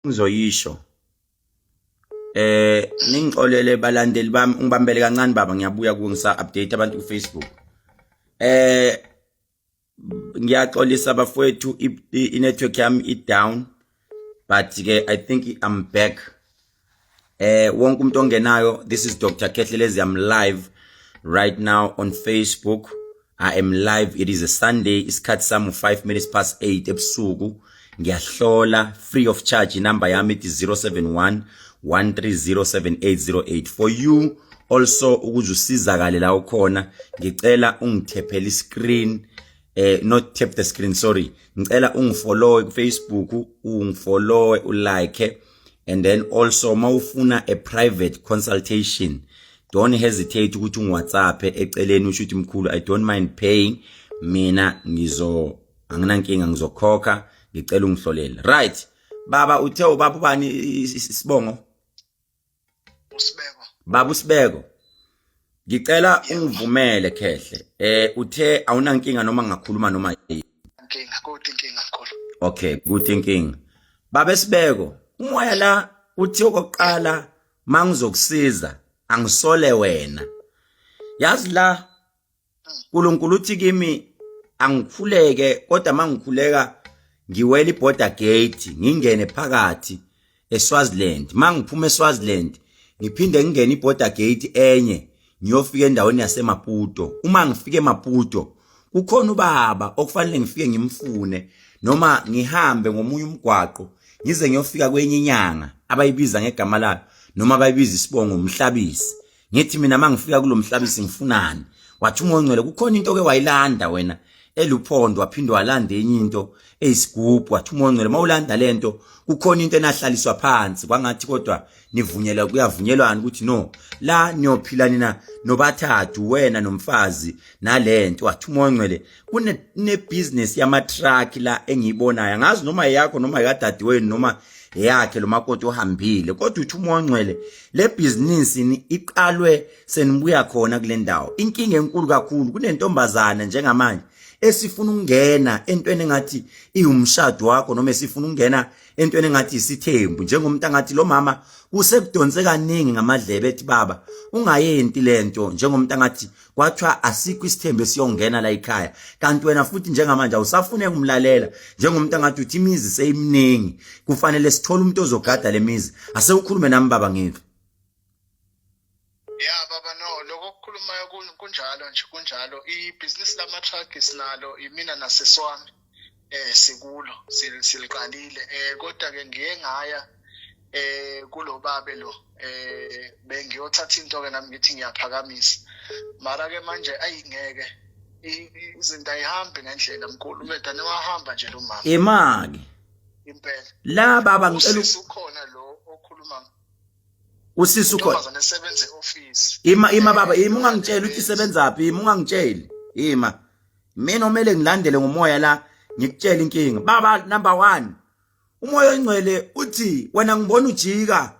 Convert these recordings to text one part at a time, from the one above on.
Ngizoyisho ningixolele balandeli bami, ungibambele kancane baba, ngiyabuya kuwe ngisa update abantu ku Facebook. Ngiyaxolisa bafowethu, i network yami i down, but ke I think I'm back. Wonke umuntu ongenayo, this is Dr. Khehlelezi. I'm live right now on Facebook. I am live. It is a Sunday. Isikhathi sami 5 minutes past 8 ebusuku. Ngiyahlola free of charge. Inamba yami ithi 071 1307808. For you also ukuze usizakale la ukhona, ngicela ungithephele iscreen, not tap the screen, sorry. Ngicela ungifollow ku Facebook, ungifollow, ulike, and then also mawufuna a private consultation, don't hesitate ukuthi ungiWhatsApp eceleni, usho ukuthi, "Mkhulu, I don't mind paying." Mina ngizo anginankinga, ngizokhokha, ngicela ungihlolele. Right, baba, uthe ubaba ubani isibongo? Usibeko. Baba uSibeko, ngicela ungivumele khehle, uthe awunankinga noma ngakhuluma noma yini? Inkinga kodwa, inkinga mkhulu. Okay, kuthi inkinga, baba Sibeko, umoya la uthi okokuqala mangizokusiza angisole wena. Yazi la uNkulunkulu uthi kimi angikhuleke, kodwa mangikhuleka ngiwela iborder gate, ngingene phakathi eSwaziland. Mangiphuma eSwaziland, ngiphinde ngingene iborder gate enye, ngiyofika endaweni yaseMaputo. Uma ngifike eMaputo, kukhona ubaba okufanele ngifike ngimfune, noma ngihambe ngomunye umgwaqo ngize ngiyofika kwenye inyanga abayibiza ngegama layo, noma abayibiza isibongo, uMhlabisi. Ngithi mina mangifika kulomhlabisi ngifunani? Wathi uMoya oNgcwele kukhona into ke wayilanda wena eluphondo, waphinde walanda enye into eyisigubhu. Wathi uMoya oNgcwele mawulanda lento, kukhona into enahlaliswa phansi kwangathi kodwa nivunyelwa, kuyavunyelwana ukuthi no, la niyophila nina nobathathu, wena nomfazi nalento. Wathi uMoya oNgcwele kune business yama truck la engiyibonayo, angazi noma yakho noma yakadadewenu noma yakhe lo makoti ohambile, kodwa uthi uMoya oNgcwele le business iqalwe senibuya khona kule ndawo. Inkinga enkulu kakhulu, kunentombazana njengamanje esifuna ukungena entweni engathi iwumshado wakho, noma esifuna ukungena entweni engathi isithembu, njengomuntu angathi lo mama kusekudonse kaningi ngamadlebe ethi, "Baba, ungayenti lento," njengomuntu angathi kwathiwa asikho isithembu esiyongena la ekhaya, kanti wena futhi njengamanje awusafune ukumlalela, njengomuntu angathi uthi imizi seyiminingi, kufanele sithole umuntu ozogada lemizi. Asewukhulume nami baba, ngizwe. Ya baba, no, lokho okukhulumayo kunjalo nje, kunjalo. Ibhizinisi lama-truck sinalo, imina nasisi wami, sikulo, siliqalile, kodwa ke ngiye ngaya kulo babe lo, bengiyothatha into ke nami ngithi ngiyaphakamisa, mara ke manje ayingeke, izinto ayihambi ngendlela mkhulu, ubedane wahamba nje lo mama. Imaki. Impela. La baba, ngicela Usisi ukhona lo okhuluma. Usisi ukhona. Intombazane esebenza e-office. Ima, ima baba, ima, ungangitsheli ukuthi isebenzaphi. Ima, ungangitsheli, ima. Mina omele ngilandele ngomoya la, ngikutshela inkinga baba. Number 1, uMoya oNgcwele uthi wena ngibona ujika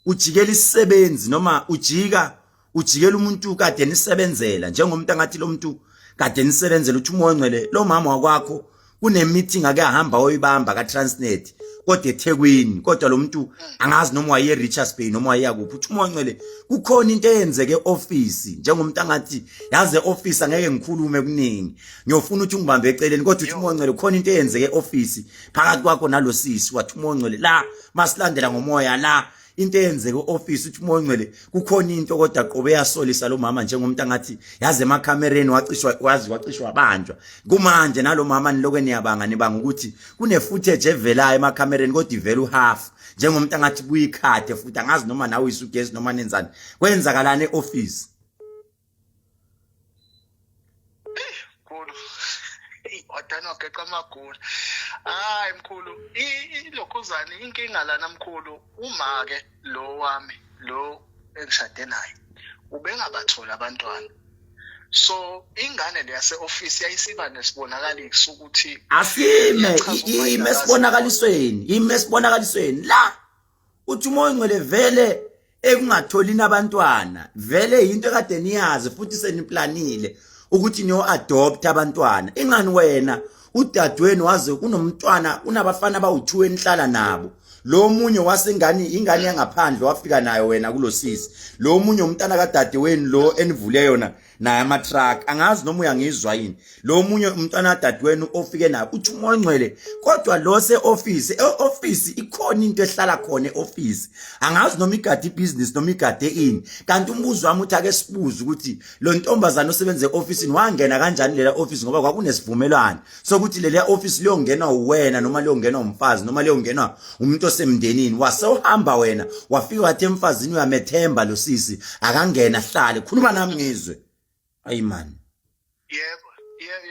ujikela isisebenzi, noma ujika ujikela umuntu kade nisebenzela, njengomuntu angathi lo muntu kade nisebenzela. Uthi uMoya oNgcwele lo mama wakwakho kune meeting ake ahamba oyibamba ka Transnet, kodwa eThekwini, kodwa lo muntu angazi noma waye Richards Bay noma wayeya kuphi. Uthi uMoya oNgcwele kukhona into eyenzeke eoffice, njengomuntu angathi yazi eoffice angeke ngikhulume kuningi, ngiyofuna ukuthi ungibambe eceleni, kodwa uthi uMoya oNgcwele kukhona into eyenzeke eoffice phakathi kwakho nalosisi. Wathi uMoya oNgcwele la masilandela ngomoya la into eyenzeke e-office, uthi uMoya oNgcwele kukhona into kodwa qobe yasolisa lo mama, njengomuntu angathi yazi emakhamereni wacishwa, wazi wacishwa, wabanjwa. Kumanje nalo mama nilokwe niyabanga, nibanga ukuthi kune footage evelayo emakhamereni, kodwa ivela uhalf, njengomuntu angathi buyikhade futhi, angazi noma nawe isugesi noma nenzani, kwenzakalani e-office? Mkhulu, eyi, wadana wageqa amagula. Hayi mkhulu, ilokhuzane inkinga lana mkhulu, uma-ke lo wami lo engishade naye ubengabatholi abantwana, so ingane le yase-ofisi yayisiba nesibonakaliso ukuthi Asime. Iyachaza uma ime ingakaze. Esibonakalisweni, ime esibonakalisweni la. Uthi uMoya oNgcwele vele ekungatholini abantwana vele yinto ekade niyazi, futhi seniplanile ukuthi niyo-adopt abantwana. Ingani wena udadewenu waze kunomntwana, unabafana abawu-2 enihlala nabo. Lo munye wasengane, ingane yangaphandle wafika nayo wena kulosisi. Lo munye umntana kadadewenu lo enivule yona naye ama truck, angazi noma uyangizwa yini. Lo munye umntwana kadadewenu ofike naye, uthi umoya ongcwele, kodwa lo se office, e office ikhona into ehlala khona e office, angazi noma igade ibusiness noma igade ini. Kanti umbuzo wami uthi ake sibuze ukuthi lo ntombazana osebenza e-ofisini wangena kanjani lela office, ngoba kwakunesivumelwano sokuthi leliya office liyongenwa uwena noma liyongenwa umfazi noma liyongenwa umuntu osemndenini. Wase uhamba wena wafika wathi emfazini uyamethemba lo sisi, akangena ahlale. Khuluma nami ngizwe. Ayi man. Yebo,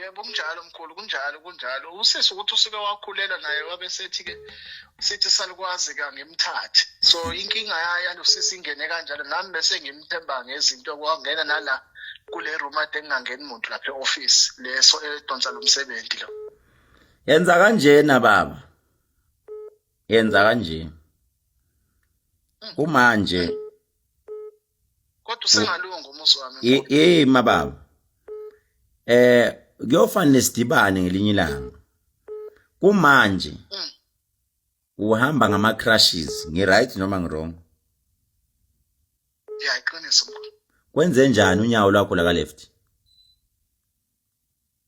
yebo, kunjalo mkhulu, kunjalo, kunjalo. Usisi ukuthi usuke wakhulelwa naye, wabe sethi ke sithi salukwazi ke ngimthathe. So inkinga yalo sisi ingene kanjalo, nami bese ngimthemba ngezinto, kwangena nala kule room ade ngingangeni muntu lapha e-office leso edonsa lo msebenzi lo. Yenza kanjena baba, yenza kanje kumanje. Kodwa usengalunga umuzi wami. Eh mababa, kuyofanele sidibane ngelinye ilanga. Kumanje uhamba ngama crushes, ngi right noma ngi wrong? Ya, iqiniso mkhulu. Kwenze njani unyawo lwakho la ka left?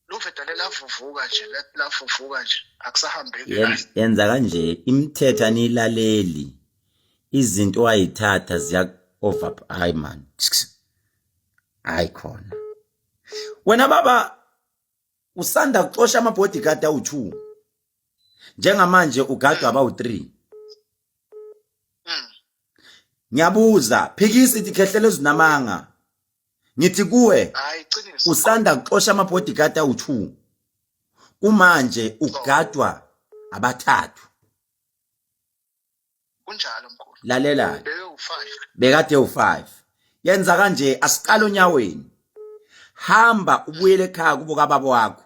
Luvedale lavuvuka nje, lavuvuka nje, akusahambeki kahle. Yenza kanje, imithetho aniyilaleli, izinto wayithatha ziya over. Hayi man, hayi khona wena baba usanda kuxosha ama bodyguard awu2, njengamanje ugadwa abawu3. Ngiyabuza, phikisa, ithi khehlele ezinamanga. Ngithi kuwe, Hayi, iqiniso. usanda kuxosha ama bodyguard awu2, kumanje ugadwa abathathu. Kunjalo mkhulu. Lalela. Beke u5. Bekade u5. Yenza kanje, asiqala onyaweni. Hamba ubuyele ekhaya kubo kababa wakho.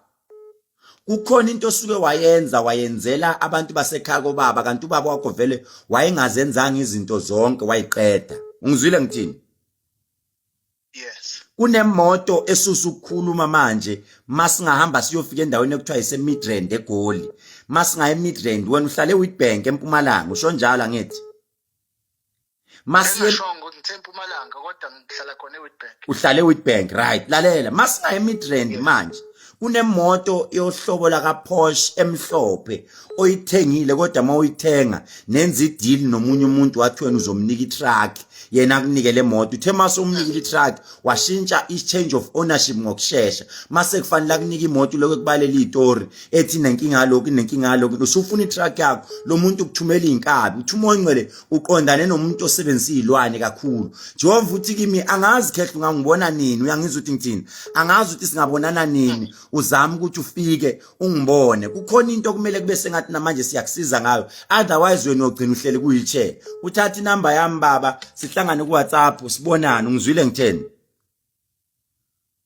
Kukhona into osuke wayenza, wayenzela abantu basekhaya kobaba, kanti ubaba wakho vele wayengazenzanga izinto zonke wayiqeda. Ungizwile ngithini? Yes. Kunemoto esusa ukukhuluma manje, masingahamba siyofika endaweni ekuthiwa ise Midrand eGoli. Masingaya eMidrand, wena uhlale eWitbank eMpumalanga, usho njalo angithi? Masiye Engashongo ngithe eMpumalanga, kodwa ngihlala khona eWitbank. Uhlale eWitbank, right? Lalela, masingaya eMidrand manje, kunemoto yohlobo laka Porsche emhlophe oyithengile, kodwa mawuyithenga nenza ideal nomunye umuntu, wathi wena uzomnika itruck, yena akunike le moto. Uthe mase umnikile itruck, washintsha i-change of ownership ngokushesha. Mase kufanele akunike imoto, lokho ekubalela izitori ethi inenkinga yalokhu, inenkinga yalokhu, usufuna itruck yakho, lo muntu ukuthumela izinkabi. Uthi umoya ongcwele uqondane nomuntu osebenzisa izilwane kakhulu, njengoba uthi kimi angazi khehla ungangibona nini. Uyangizwa ukuthi ngithini? Angazi ukuthi singabonana nini, uzama ukuthi ufike ungibone. Kukhona into okumele kube sengathi namanje siyakusiza ngayo, otherwise wena uyogcina uhleli ku-wheelchair. Uthatha inamba yami baba, sihlangane ku-WhatsApp, sibonane. Ungizwile ngitheni?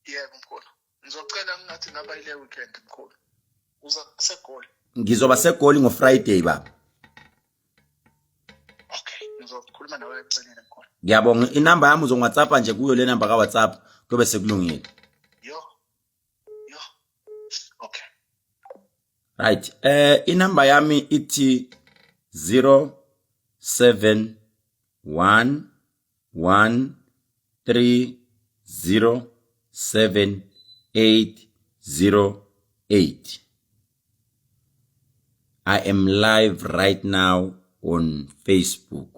Yebo mkhulu, ngizocela ngingathi ngaba ile weekend mkhulu, uza seGoli? Ngizoba seGoli ngoFriday baba. Okay, ngizokhuluma nawe eceleni mkhulu. Ngiyabonga. Inamba yami uzongi-WhatsApp nje kuyo le namba ka-WhatsApp, kuyobe sekulungile. Yo yo, okay. Right, inamba yami ithi 071 1 3 0 7 8 0 8. I am live right now on Facebook.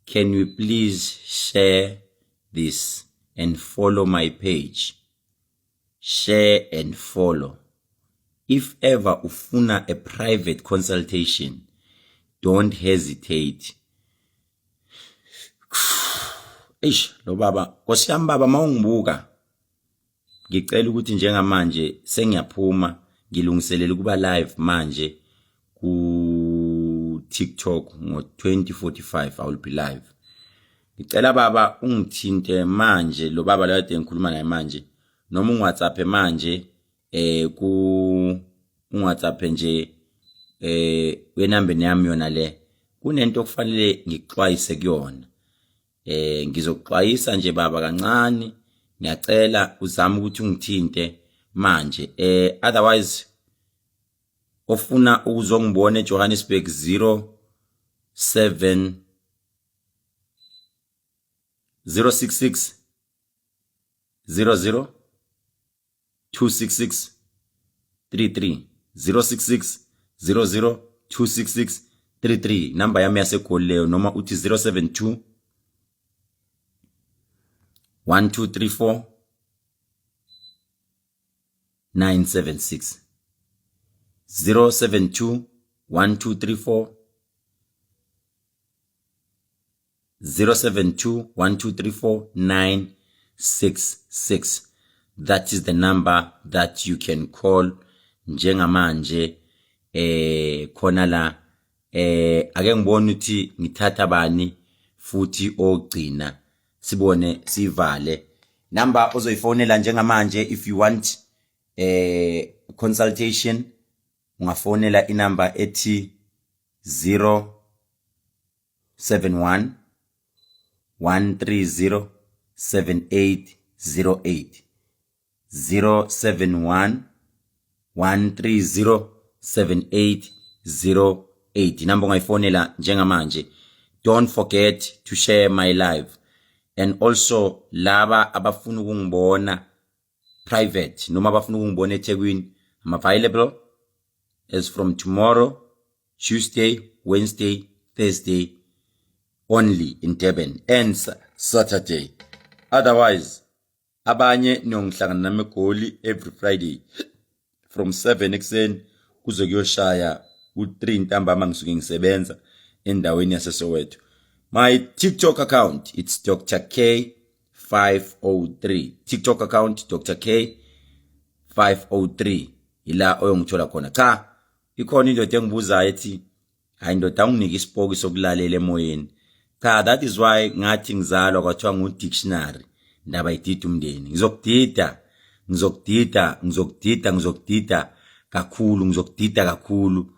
Can you please share this and follow my page? Share and follow. If ever ufuna a private consultation, don't hesitate. Eish, lo baba, Nkosi yami baba, mawungibuka, ngicela ukuthi njengamanje sengiyaphuma, ngilungiselela ukuba live manje ku TikTok ngo 2045. I will be live. Ngicela baba ungithinte manje, lo baba la kade ngikhuluma naye manje, noma ungiWhatsApp manje, ku ungiWhatsApp nje wenambeni yami yona le. Kunento okufanele ngikuxwayise kuyona. Ngizokuxwayisa nje baba kancane, ngiyacela uzame ukuthi ungithinte manje. Otherwise ofuna ukuzongibona eJohannesburg 0. 7 066 00 266 33 066 00 266 33, namba yami yaseGoli leyo, noma uthi 072 1234 976, 072 1234, 072 1234 966. That is the number that you can call njengamanje. Khona la, ake ngibone ukuthi ngithatha bani futhi ogcina, sibone sivale. Number ozoyifonela njengamanje, if you want consultation, ungafonela inumber ethi 071 130 7808, 071 130 7808, inamba ongayifonela njengamanje. Don't forget to share my live, and also laba abafuna ukungibona private noma abafuna ukungibona eThekwini, I'm available as from tomorrow, Tuesday, Wednesday, Thursday only in Durban and Saturday. Otherwise abanye niyongihlangana nami eGoli every Friday from 7 ekuseni kuze kuyoshaya u3 ntambama, ngisuke ngisebenza endaweni yaseSoweto. My TikTok account, it's Dr K 503. TikTok account Dr K 503, ila oyongithola khona. Cha, ikhona indoda engibuzayo ethi, "Hayi ndoda, awunginike isipoki sokulalela emoyeni." Cha, that is why ngathi ngizalwa kwathiwa ngu-dictionary ndaba idida umndeni. Ngizokudida, ngizokudida, ngizokudida, ngizokudida kakhulu, ngizokudida kakhulu,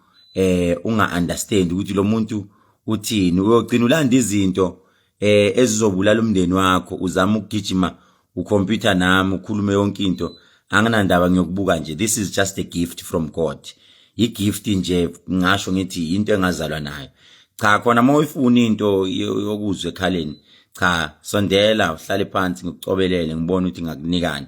unga understand ukuthi lo muntu uthini. Uyogcina ulanda izinto ezizobulala umndeni wakho, uzama ukugijima ukhompyutha nami, ukhulume yonke into. Anginandaba, ngiyokubuka nje. This is just a gift from God, igift nje, ngasho ngithi into engazalwa nayo. Cha, khona uma uyifuna into yokuzwa ekhaleni, cha, sondela uhlale phansi, ngikucobelele, ngibone ukuthi ngakunikani.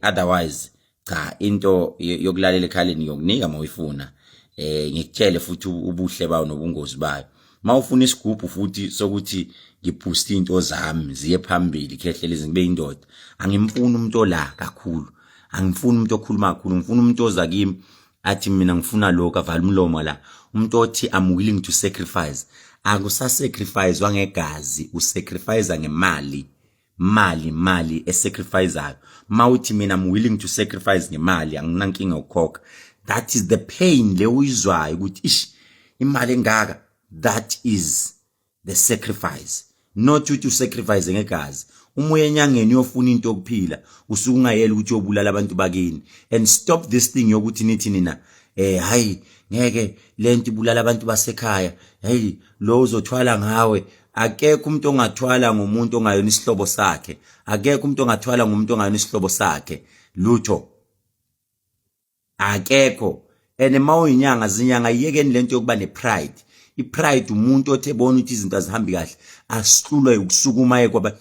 Otherwise cha, into yokulalela ekhaleni ngiyokunika uma uyifuna, ngikutshele futhi ubuhle bayo nobungozi bayo. Mawufuna isigubhu futhi sokuthi ngiboost into zami ziye phambili, khehlelezi, ngibe indoda. Angimfuni umuntu ola kakhulu, angifuni umuntu okhuluma kakhulu. Ngifuna umuntu oza kimi athi, "Mina ngifuna lokhu," avala umlomo la. Umuntu othi, "I'm willing to sacrifice." Akusasacrifice wangegazi, usacrifice ngemali, mali, mali esacrificeayo. Mawuthi, "Mina I'm willing to sacrifice ngemali, anginankinga ukukhokha," that is the pain le uyizwayo ukuthi ish, imali engaka. That is the sacrifice, not ukuthi usacrifice ngegazi. Uma uya enyangeni uyofuna into yokuphila, usuke ungayela ukuthi uyobulala abantu bakini. And stop this thing yokuthi nithi nina, hayi, ngeke lento ibulala abantu basekhaya, hey, lo uzothwala ngawe. Akekho umuntu ongathwala ngomuntu ongayona isihlobo sakhe. Akekho umuntu ongathwala ngomuntu ongayona isihlobo sakhe, lutho, akekho. And uma uyinyanga, zinyanga, yiyekeni lento yokuba nepride. Ipride, umuntu othe bona ukuthi izinto azihambi kahle, asihlulwe ukusukuma aye kwaba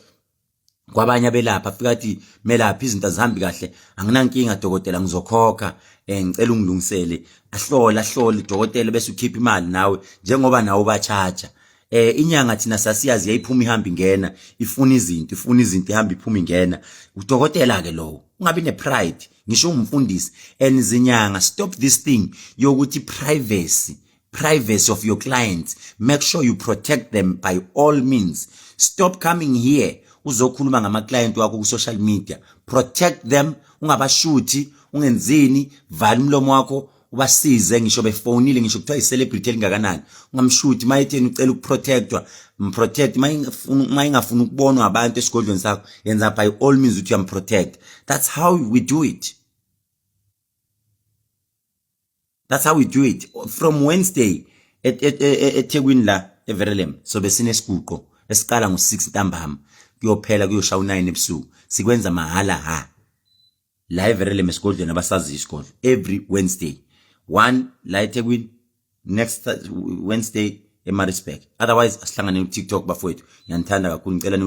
kwabanye abelapha, afika athi, "Melaphi, izinto azihambi kahle." "Anginankinga dokotela, ngizokhokha, ngicela ungilungisele." Ahlole, ahlole udokotela, bese ukhipha imali nawe njengoba nawe bachaja. Inyanga thina sasiyazi, yayiphuma ihamba ingena, ifuna izinto, ifuna izinto, ihamba iphuma ingena. Udokotela ke lowo. Ungabi nepride ngisho ungumfundisi. And zinyanga, stop this thing yokuthi privacy, privacy of your clients. Make sure you protect them by all means. Stop coming here uzokhuluma ngama-client wakho ku-social media. Protect them, ungabashuthi, ungenzini, vala umlomo wakho, ubasize. Ngisho befonile, ngisho kuthiwa i-celebrity elingakanani, ungamshuthi. Uma etheni ucela ukuprotectwa, mprotect. Uma ingafuni ukubonwa abantu esigodlweni sakho, yenza by all means ukuthi uyamprotect. That's how we do it, that's how we do it. From Wednesday eThekwini la eVerelem, sobe sinesiguqo esiqala ngo6 ntambama, kuyophela kuyoshaya u9 ebusuku. Sikwenza mahala ha la eVerelem esigodlweni, abasaziyo isigodlo. Every Wednesday, one la eThekwini, next Wednesday. eMaritzburg. Otherwise asihlangane ku TikTok bafowethu. Ngiyanithanda kakhulu, ngicela ni